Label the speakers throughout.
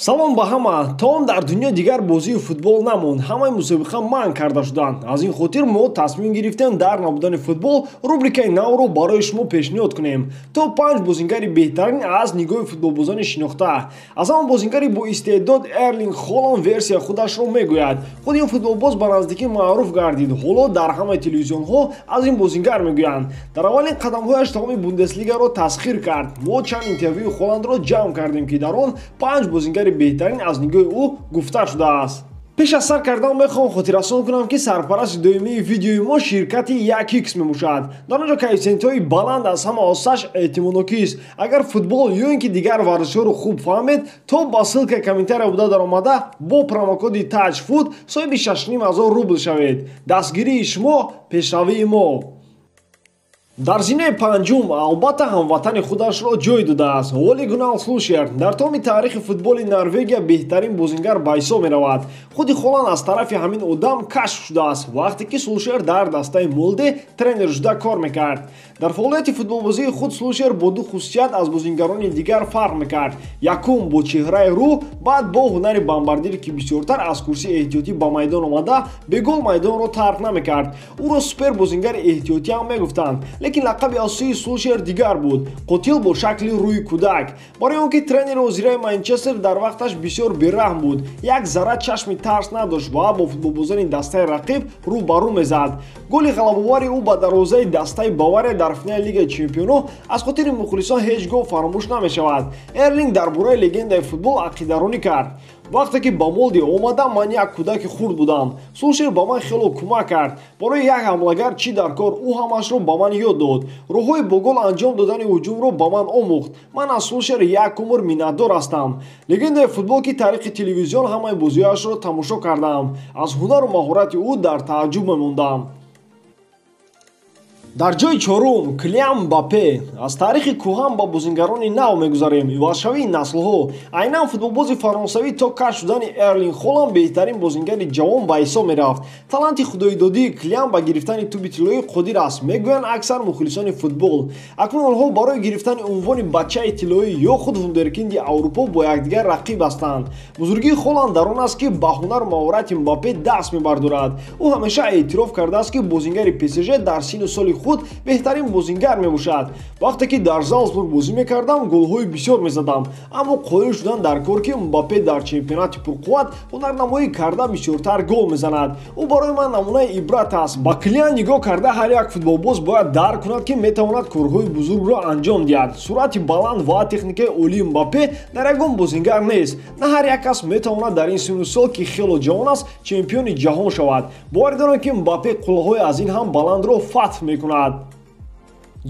Speaker 1: Салом ба ҳама. Таом дар дунё дигар бозии футбол намонд. Ҳамаи мусобиқа манъ карда шуданд. Аз ин хотир мо тасмим гирифтем дар набудани футбол рубрикаи навро барои шумо пешниҳод кунем. То 5 бозингари беҳтарин аз нигоҳи футболбозони шинохта. Аз ҳама бозингари бо истеъдод Эрлинг Холанд версия худашро мегӯяд. Худи ин футболбоз ба наздикӣ маъруф гардид. Ҳоло дар ҳамаи телевизионҳо аз ин бозингар мегӯянд. Дар аввалин қадамҳояш тамоми Бундеслигаро тасхир кард. Мо чанд интервюи Холандро ҷамъ кардем, ки дар он 5 бозингари беҳтарин аз нигоҳи ӯ гуфта шудааст. Пеш аз сар кардан мехоҳам хотиррасон кунам, ки сарпарасти доимии видеои мо ширкати 1x мебошад. Дар он ҷо коэффисиентҳои баланд аз ҳама осаш эътимоднокист. Агар футбол ё ин ки дигар варзишҳоро хуб фаҳмед, то ба ссылкаи комментария буда даромада бо промокоди TAJFOOT соҳиби 6,5 ҳазор рубл шавед. Дастгирии шумо пешравии мо. Дар зинаи панҷум албатта ҳамватани худашро ҷой додааст. Оли Гуннар Сулшер дар тамоми таърихи футболи Норвегия беҳтарин бозингар ба ҳисоб меравад. Худи Холанд аз тарафи ҳамин одам кашф шудааст, вақте ки Сулшер дар дастаи Молде тренер шуда кор мекард. Дар фаъолияти футболбозии худ Сулшер бо ду хусусият аз бозингарони дигар фарқ мекард. Якум бо чеҳраи рӯ, баъд бо ҳунари бомбардир, ки бисёртар аз курсии эҳтиётӣ ба майдон омада, бегол майдонро тарк намекард. Ӯро супер бозингари эҳтиётӣ ҳам мегуфтанд. Лекин лақаби асосии Сулшер дигар буд: қотил бо шакли рӯи кӯдак. Барои он ки тренери ҳозираи Манчестер дар вақташ бисёр бераҳм буд, як зарра чашми тарс надошт ва бо футболбозони дастаи рақиб рӯ ба рӯ мезад. Голи ғалабовари ӯ ба дарвозаи дастаи Бавария дар финали Лигаи Чемпионҳо аз хотири мухлисон ҳеҷ гоҳ фаромӯш намешавад. Эрлинг дар бораи легендаи футбол ақидаронӣ кард. Вақте ки ба Молде омадам, ман як кӯдаки хурд будам. Сулшер ба ман хело кӯмак кард. Барои як ҳамлагар чӣ дар кор, ӯ ҳамашро ба ман ёд дод. Роҳҳои бо гол анҷом додани ҳуҷумро ба ман омӯхт. Ман аз Сулшер як умр миннатдор ҳастам. Легендаи футбол, ки тариқи телевизион ҳамаи бозиҳояшро тамошо кардаам, аз ҳунару маҳорати ӯ дар тааҷҷуб мемондам. Дар ҷои чорум Килиан Мбаппе. Аз таърихи кӯҳан ба бозингарони нав мегузарем. Ивазшавии наслҳо. Айнан футболбози фаронсавӣ то кашф шудани Эрлинг Холанд беҳтарин бозингари ҷавон ба ҳисоб мерафт. Таланти худоидодии Килиан ба гирифтани тӯби тиллоӣ қодир аст, мегӯянд аксар мухлисони футбол. Акнун онҳо барои гирифтани унвони бачаи тиллоӣ ё худ вундеркинди Аврупо бо якдигар рақиб ҳастанд. Бузургии Холанд дар он аст, ки ба ҳунару маҳорати Мбаппе даст мебардорад. Ӯ ҳамеша эътироф кардааст, ки бозингари ПСЖ дар синну соли худ беҳтарин бозингар мебошад. Вақте ки дар Залцбург бозӣ мекардам, голҳои бисёр мезадам, аммо қоил шудан дар кор, ки Мбаппе дар чемпионати пурқувват ҳунарнамоӣ карда бисёртар гол мезанад. Ӯ барои ман намунаи ибрат аст. Ба Килиан нигоҳ карда ҳар як футболбоз бояд дарк кунад, ки метавонад корҳои бузургро анҷом диҳад. Суръати баланд ва техникаи олии Мбаппе дар ягон бозингар нест. На ҳар як кас метавонад дар ин синну сол, ки хело ҷавон аст, чемпиони ҷаҳон шавад. Боварӣ дорам, ки Мбаппе қуллаҳои аз ин ҳам баландро фатҳ мекунад.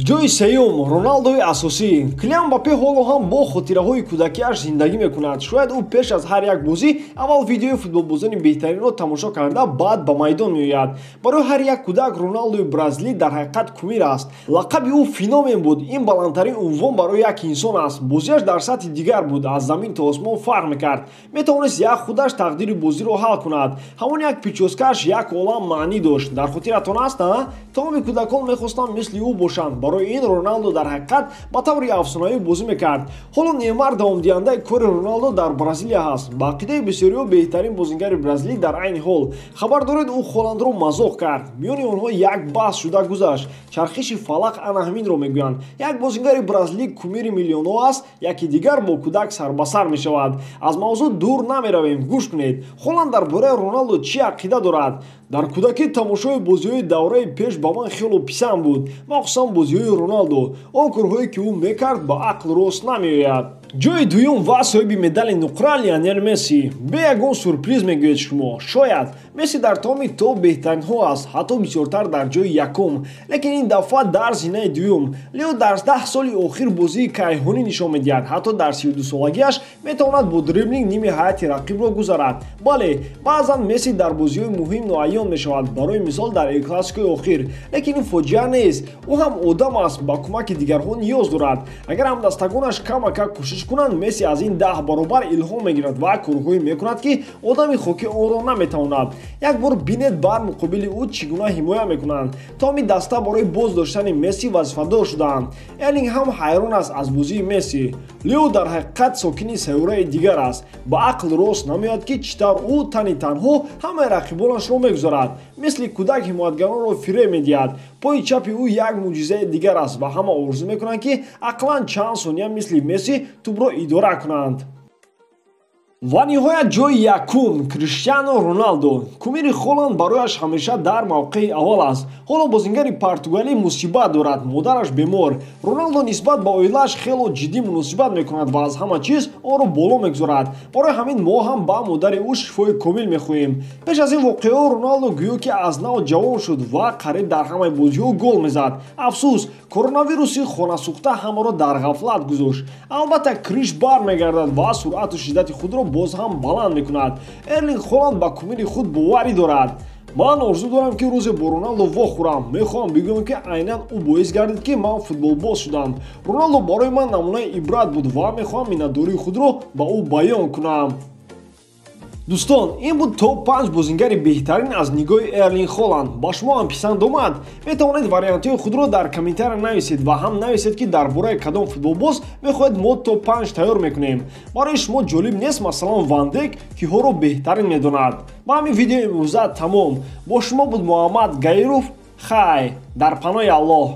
Speaker 1: Ҷои сеюм Роналдои асосӣ. Килиан Мбаппе ҳоло ҳам бо хотираҳои кӯдакиаш зиндагӣ мекунад. Шояд ӯ пеш аз ҳар як бозӣ аввал видеои футболбозони беҳтаринро тамошо карда, баъд ба майдон меояд. Барои ҳар як кӯдак Роналдои бразилӣ дар ҳақиқат кумир аст. Лақаби ӯ феномен буд. Ин баландтарин унвон барои як инсон аст. Бозиаш дар сатҳи дигар буд, аз замин то осмон фарқ мекард. Метавонист як худаш тақдири бозиро ҳал кунад. Ҳамон як причёскааш як олам маънӣ дошт. Дар хотиратон аст, а? Тамоми кӯдакон мехостанд мисли ӯ бошанд. Барои ин Роналдо дар ҳақиқат ба таври афсонавӣ бозӣ мекард. Ҳоло Неймар давомдиҳандаи кори Роналдо дар Бразилия ҳаст. Ба ақидаи бисёриҳо беҳтарин бозингари бразилӣ дар айни ҳол. Хабар доред, ӯ Холандро мазоқ кард. Миёни онҳо як баҳс шуда гузашт. Чархиши фалақ ана ҳаминро мегӯянд. Як бозингари бразилӣ кумири миллионҳо аст, яки дигар бо кӯдак сарбасар мешавад. Аз мавзӯъ дур намеравем. Гӯш кунед, Холанд дар бораи Роналдо чӣ ақида дорад. Дар кӯдакӣ тамошои бозиҳои давраи пеш ба ман хело писанд буд, махсусан бозиҳои Роналдо. Он корҳое, ки ӯ мекард, ба ақл рост намеояд. Ҷои дуюм ва соҳиби медали нуқра Лионел Месси. Бе ягон сюрприз, мегӯед шумо. Шояд Месси дар тамоми топ беҳтаринҳо аст, ҳатто бисёртар дар ҷои якум, лекин ин дафъа дар зинаи дуюм. Лео дар 10 соли охир бозии кайҳонӣ нишон медиҳад. Ҳатто дар 32-солагиаш метавонад бо дриблинг ними ҳайати рақибро гузарад. Бале, баъзан Месси дар бозиҳои муҳим ноаён мешавад, барои мисол дар Эл-Классикои охир, лекин ин фоҷиа нест. Ӯ ҳам одам аст, ба кӯмаки дигарҳо ниёз дорад. Агар ҳамдастагонаш камакак кӯшиш кӯшиш кунанд, Месси аз ин 10 баробар илҳом мегирад ва корҳое мекунад, ки одами хокӣ онро наметавонад. Як бор бинед бар муқобили ӯ чӣ гуна ҳимоя мекунанд. Томи даста барои боз доштани Месси вазифадор шудаанд. Эрлинг ҳам ҳайрон аст аз бозии Месси. Лео дар ҳақиқат сокини сайёраи дигар аст. Ба ақл рост намеояд, ки чӣ тавр ӯ тани танҳо ҳамаи рақибонашро мегузарад. Мисли кӯдак ҳимоятгаронро фиреб медиҳад. Пои чапи ӯ як мӯъҷизаи дигар аст ва ҳама орзу мекунанд, ки ақаллан чанд сония мисли Месси тӯбро идора кунанд. Ва ниҳоят ҷои якум Криштиану Роналдо. Кумири Холанд барояш ҳамеша дар мавқеи аввал аст. Ҳоло бозингари португалӣ мусибат дорад, модараш бемор. Роналдо нисбат ба оилааш хело ҷиддӣ муносибат мекунад ва аз ҳама чиз онро боло мегузорад. Барои ҳамин мо ҳам ба модари ӯ шифои комил мехоҳем. Пеш аз ин воқеаҳо Роналдо гӯё ки аз нав ҷавон шуд ва қариб дар ҳамаи бозиҳо гол мезад. Афсӯс, коронавируси хонасӯхта ҳамаро дар ғафлат гузошт. Албатта, Криш бармегардад ва суръату шиддати худро боз ҳам баланд мекунад. Эрлинг Холанд ба кумири худ боварӣ дорад. Ман орзу дорам, ки рӯзе бо Роналдо вохӯрам. Мехоҳам бигӯям, ки айнан ӯ боис гардид, ки ман футболбоз шудам. Роналдо барои ман намунаи ибрат буд ва мехоҳам миннатдории худро ба ӯ баён кунам. Дӯстон, ин буд топ 5 бозингари беҳтарин аз нигоҳи Эрлинг Холанд. Ба шумо ҳам писанд омад? Метавонед вариантҳои худро дар комментария нависед ва ҳам нависед, ки дар бораи кадом футболбоз мехоҳед мо топ 5 тайёр мекунем. Барои шумо ҷолиб нест, масалан, Ван Дейк киҳоро беҳтарин медонад. Ба ҳамин видеои имрӯза тамом. Бо шумо буд Муҳаммад Гаиров. Хай, дар паноҳи Аллоҳ.